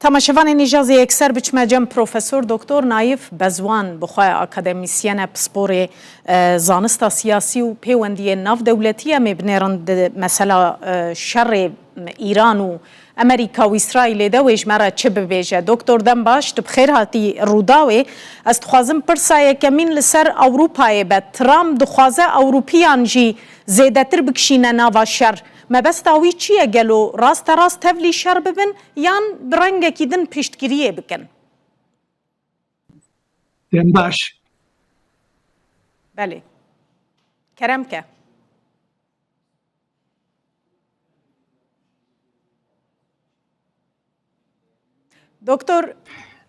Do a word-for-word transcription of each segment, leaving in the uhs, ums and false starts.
Temaşevanên Nîjazê Yekser, biçime cem Profesor Doktor Nayif Bezwan, bi xwe akademîsyen e, pisporê, e, zanista siyasî û pêwendiyên navdewletî. Em ê binêrin di mesela, e, şerê Îran û Amerîka û Îsraîlê de wê ji me re çi bibêje. Doktor, dem baş, tu bi xêr hatî Rûdawê. Ez dixwazim pirsa yekemîn li ser Ewropayê be. Trump dixwaze Ewropiyan jî zêdetir bikişîne nava şer. Mebesta wî çi ye? Gelo raste rast tevlî şer bibin yan bi rengekî din piştgiriyê bikin? Dem baş. Belê. Kerem ke. Doktor.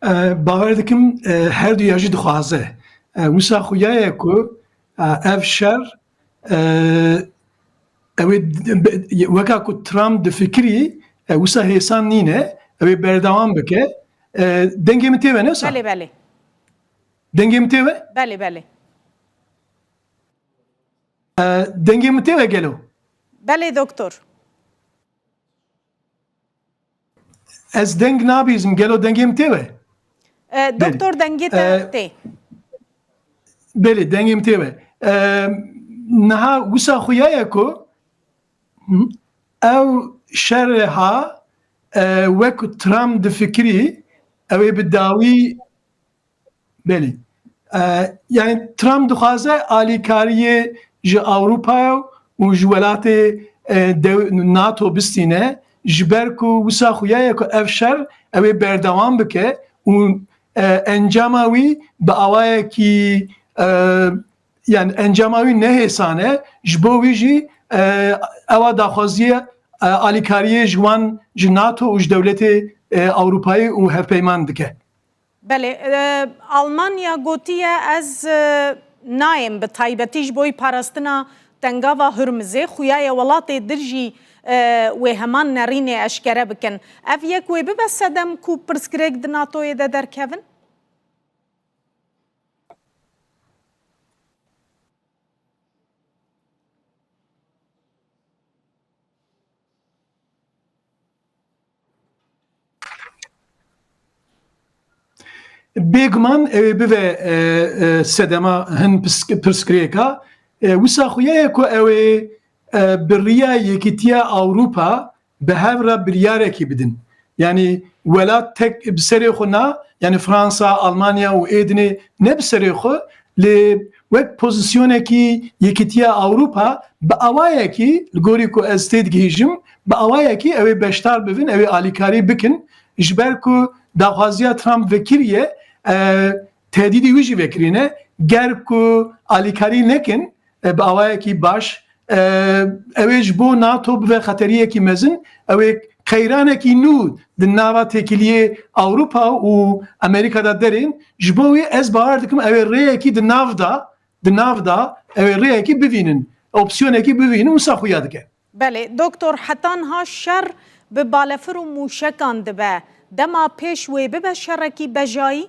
E, bawer dikim, e, her du ya jî dixwaze. E, wisa xuya ye ku, e, ev şer, e, ew ê d-, be-, weka ku Trump difikirî, e, wisa hêsan nîne, ew ê berdewam bike. E, dengê min tê we, ne wisa? Belê, belê. Dengê min tê we? Belê, belê. E, dengê min tê we gelo? Belê, doktor. Ez deng nabîzim, gelo dengê min tê we? E, Belê. Doktor, dengê te E, tê. Belê, dengê min tê we. E, niha wisa xuya ye ku, hı, ew şerê ha, e, wek Trump difikirî, ew ê bi dawî Belê. E, yani Trump dixwaze alîkariyê ji Ewropaya û ji welatê, e, dew-, NATO bistîne, ji ber ku wisa xuya ye ku ev şer ew ê berdewam bike û, e, encama wî bi awayekî, e, yani encama wî nehêsan e, ji bo wî jî, e, ewa daxwaziye, e, alîkariyê ji wan, ji NATO û ji dewletê, e, Ewropayê û hevpeyman dike. Belê, e, Almanya gotiye, ez, e, nayêm bi taybetî ji bo parastina Tengava Hurmizê, xuya ye welatê dir jî, e, wê heman nerînê eşkere bikin. Ev yek wê bibe sedem ku pirsgirêk di NATOyê de derkevin? Bêguman ew ê bibe, e, e, sedema hin pisk-, pirsgirêka. E, wisa xuya ye ku ew ê, e, bi riya Yekîtiya Ewropa bi hev re biryarekî bidin. Yanî welat tek bi serê xwe na, yanî Fransa, Almanya û ê dinê ne bi serê xwe, lê wek pozîsyonekî Yekîtiya Ewropa bi awayekî, li gorî ku ez têdigihîjim, bi awayekî ew ê beşdar bibin, ew ê alîkarî bikin, ji ber ku daxwaziya Trump vekiriye, e, tehdîdî wî jî vekirîne, ger ku alîkarî nekin, e, bi awayekî baş, e, ew ê ji bo NATO bibe xeteriyekî mezin, ew ê qeyranekî nû di nava têkiliyê Ewropa û Amerîka de derên, ji bo wî ez bawer dikim ew ê rêyekî di nav de, di nav de ew ê rêyekî bivînin, opsiyonekî bivînin, wisa xuya dike. Belê, doktor, heta niha şer bi balefir û mûşekan dibe. Dema pêş wê bibe şerekî bejayî?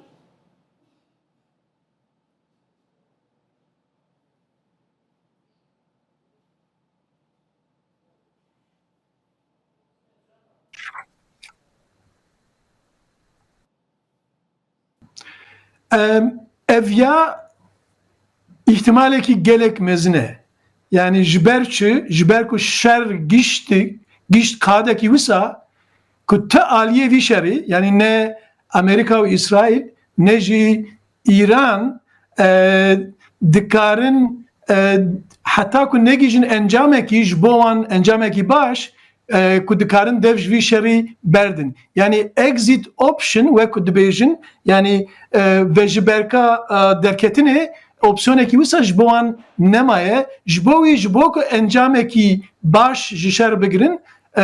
Em, ev ya îhtimalekî gelek mezin e. Yani ji ber çi? Ji ber ku şer giştî, gişt qadekî wisa ku ti aliyê vî şerî, yani ne Amerîka û Îsraîl, ne jî Îran, e, dikarin, e, heta ku negihîjin encamekî, ji bo wan encamekî baş, e, ku dikarin dev ji vî şerî berdin. Yani exit option, wek ku dibêjin, yani, e, vejiberka, e, derketinê, opsiyonekî wisa ji bo wan nemaye. Ji bo wî, ji bo ku encamekî baş ji şer bigirin, e,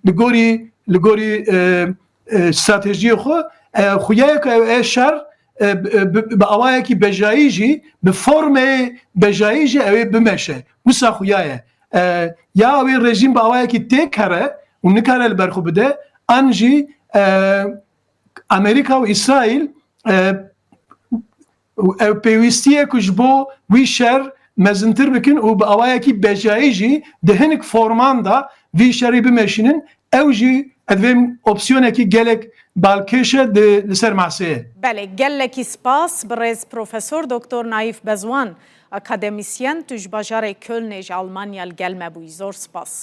li gorî, li gorî, e, e, stratejiyê xwe, e, xuya ye ku ew ê şer, e, bi, bi, bi awayekî bejayî jî, bi formeyê bejayî jî ew ê bimeşe. Wisa xuya ye. E, ya ew ê rejîm bi awayekî têkere û nikare li ber xwe bide, an jî, e, Amerîka û Îsraîl, e, ew pêwîstî ye ku ji bo wî şer mezintir bikin û bi awayekî bejayî jî di hinek forman de vî şerî bimeşînin. Ew jî ez dibêm opsiyonekî gelek balkêş e di, li ser maseyê. Belê, gelekî spas birêz Profesor Doktor Naîf Bezwan, akademîsyen, tu ji bajarê Kölnê ji Almanya li gel me bûyî. Zor spas.